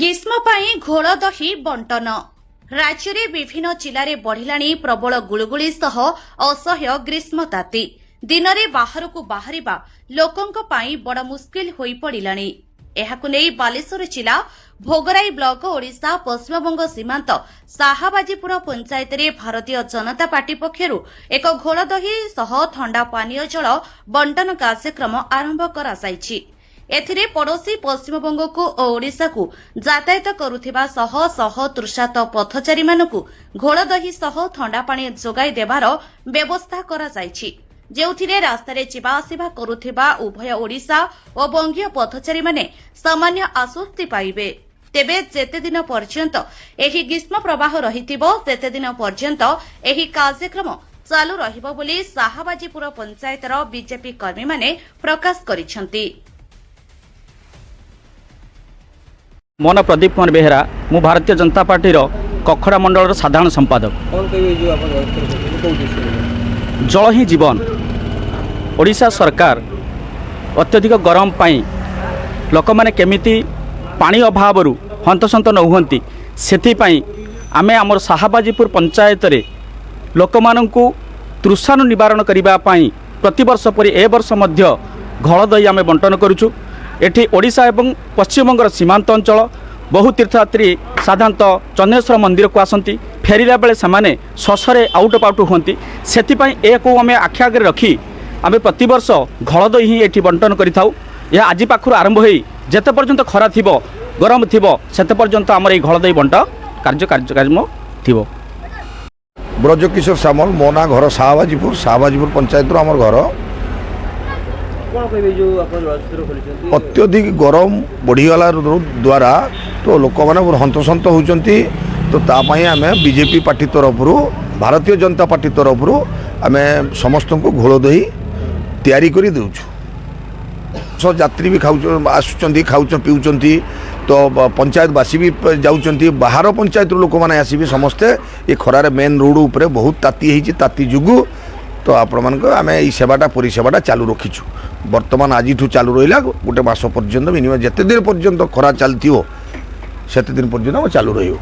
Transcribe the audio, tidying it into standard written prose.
ଗ୍ରୀଷ୍ମ ପାଇଁ ଘୋଳ ଦହି ବଣ୍ଟନ। ରାଜ୍ୟରେ ବିଭିନ୍ନ ଜିଲ୍ଲାରେ ବଢ଼ିଲାଣି ପ୍ରବଳ ଗୁଳୁଗୁଳି ସହ ଅସହ୍ୟ ଗ୍ରୀଷ୍ମ ତାତି। ଦିନରେ ବାହାରକୁ ବାହାରିବା ଲୋକଙ୍କ ପାଇଁ ବଡ଼ ମୁସ୍କିଲ ହୋଇପଡ଼ିଲାଣି। ଏହାକୁ ନେଇ ବାଲେଶ୍ୱର ଜିଲ୍ଲା ଭୋଗରାଇ ବ୍ଲକ ଓଡ଼ିଶା ପଶ୍ଚିମବଙ୍ଗ ସୀମାନ୍ତ ସାହାବାଜିପୁର ପଞ୍ଚାୟତରେ ଭାରତୀୟ ଜନତା ପାର୍ଟି ପକ୍ଷରୁ ଏକ ଘୋଳ ଦହି ସହ ଥଣ୍ଡା ପାନୀୟ ଜଳ ବଣ୍ଟନ କାର୍ଯ୍ୟକ୍ରମ ଆରମ୍ଭ କରାଯାଇଛି। ଏଥିରେ ପଡ଼ୋଶୀ ପଶ୍ଚିମବଙ୍ଗକୁ ଓ ଓଡ଼ିଶାକୁ ଯାତାୟାତ କରୁଥିବା ଶହ ଶହ ତୃଷାର୍ତ୍ତ ପଥଚାରୀମାନଙ୍କୁ ଘୋଳ ଦହି ସହ ଥଣ୍ଡା ପାଣି ଯୋଗାଇ ଦେବାର ବ୍ୟବସ୍ଥା କରାଯାଇଛି, ଯେଉଁଥିରେ ରାସ୍ତାରେ ଯିବା ଆସିବା କରୁଥିବା ଉଭୟ ଓଡ଼ିଶା ଓ ବଙ୍ଗୀୟ ପଥଚାରୀମାନେ ସାମାନ୍ୟ ଆଶ୍ୱସ୍ତି ପାଇବେ। ତେବେ ଯେତେଦିନ ପର୍ଯ୍ୟନ୍ତ ଏହି ଗ୍ରୀଷ୍ମ ପ୍ରବାହ ରହିଥିବ, ସେତେଦିନ ପର୍ଯ୍ୟନ୍ତ ଏହି କାର୍ଯ୍ୟକ୍ରମ ଚାଲୁ ରହିବ ବୋଲି ସାହାବାଜିପୁର ପଞ୍ଚାୟତର ବିଜେପି କର୍ମୀମାନେ ପ୍ରକାଶ କରିଛନ୍ତି। ମୋ ନାଁ ପ୍ରଦୀପ କୁମାର ବେହେରା। ମୁଁ ଭାରତୀୟ ଜନତା ପାର୍ଟିର କଖଡ଼ା ମଣ୍ଡଳର ସାଧାରଣ ସମ୍ପାଦକ। କ'ଣ କହିବେ, ଏଇ ଯେଉଁ ଆପଣ ଜଳଛତ୍ର କରୁଛନ୍ତି, କେଉଁ ଉଦ୍ଦେଶ୍ୟରେ? ଜଳ ହିଁ ଜୀବନ। ଓଡ଼ିଶା ସରକାର ଅତ୍ୟଧିକ ଗରମ ପାଇଁ ଲୋକମାନେ କେମିତି ପାଣି ଅଭାବରୁ ହନ୍ତସନ୍ତ ନ ହୁଅନ୍ତି, ସେଥିପାଇଁ ଆମେ ଆମର ସାହାବାଜିପୁର ପଞ୍ଚାୟତରେ ଲୋକମାନଙ୍କୁ ତୃଷାନୁ ନିବାରଣ କରିବା ପାଇଁ ପ୍ରତିବର୍ଷ ପରି ଏ ବର୍ଷ ମଧ୍ୟ ଘୋଳ ଦହି ଆମେ ବଣ୍ଟନ କରୁଛୁ। ଏଠି ଓଡ଼ିଶା ଏବଂ ପଶ୍ଚିମବଙ୍ଗର ସୀମାନ୍ତ ଅଞ୍ଚଳ। ବହୁ ତୀର୍ଥଯାତ୍ରୀ ସାଧାରଣତଃ ଚନ୍ଦନେଶ୍ୱର ମନ୍ଦିରକୁ ଆସନ୍ତି। ଫେରିଲା ବେଳେ ସେମାନେ ଶୋଷରେ ଆଉଟ ପାଉଟ ହୁଅନ୍ତି। ସେଥିପାଇଁ ଏହାକୁ ଆମେ ଆଖି ଆଗରେ ରଖି ଆମେ ପ୍ରତିବର୍ଷ ଘୋଳ ଦହି ହିଁ ଏଠି ବଣ୍ଟନ କରିଥାଉ। ଏହା ଆଜି ପାଖରୁ ଆରମ୍ଭ ହୋଇ ଯେତେ ପର୍ଯ୍ୟନ୍ତ ଖରା ଥିବ, ଗରମ ଥିବ, ସେତେ ପର୍ଯ୍ୟନ୍ତ ଆମର ଏଇ ଘୋଳ ଦହି ବଣ୍ଟ କାର୍ଯ୍ୟକ୍ରମ ଥିବ। ବ୍ରଜକିଶୋର ସାମଲ ମୋ ନାଁ। ଘର ସାହାବାଜିପୁର, ସାହାବାଜିପୁର ପଞ୍ଚାୟତରୁ ଆମର ଘର। କ'ଣ କହିବେ, ଏଇ ଯେଉଁ ଆପଣ ଜଳଛତ୍ର ଖୋଲିଛନ୍ତି? ଅତ୍ୟଧିକ ଗରମ ବଢ଼ିଗଲା ଦ୍ୱାରା ତ ଲୋକମାନେ ବହୁତ ହନ୍ତସନ୍ତ ହେଉଛନ୍ତି। ତ ତା ପାଇଁ ଆମେ ବିଜେପି ପାର୍ଟି ତରଫରୁ, ଭାରତୀୟ ଜନତା ପାର୍ଟି ତରଫରୁ ଆମେ ସମସ୍ତଙ୍କୁ ଘୋଳ ଦହି ତିଆରି କରି ଦେଉଛୁ। ଯାତ୍ରୀ ବି ଖାଉଛ, ଆସୁଛନ୍ତି, ଖାଉଛ, ପିଉଛନ୍ତି। ତ ପଞ୍ଚାୟତବାସୀ ବି ଯାଉଛନ୍ତି, ବାହାର ପଞ୍ଚାୟତରୁ ଲୋକମାନେ ଆସିବି ସମସ୍ତେ। ଏ ଖରାରେ ମେନ୍ ରୋଡ଼ ଉପରେ ବହୁତ ତାତି ହେଇଛି। ତାତି ଯୋଗୁଁ ତ ଆପଣମାନଙ୍କ ଆମେ ଏଇ ସେବାଟା, ପରିସେବାଟା ଚାଲୁ ରଖିଛୁ। ବର୍ତ୍ତମାନ ଆଜିଠୁ ଚାଲୁ ରହିଲା, ଗୋଟେ ମାସ ପର୍ଯ୍ୟନ୍ତ ମିନିମମ୍। ଯେତେ ଦିନ ପର୍ଯ୍ୟନ୍ତ ଖରା ଚାଲିଥିବ, ସେତେ ଦିନ ପର୍ଯ୍ୟନ୍ତ ଆମ ଚାଲୁ ରହିବ।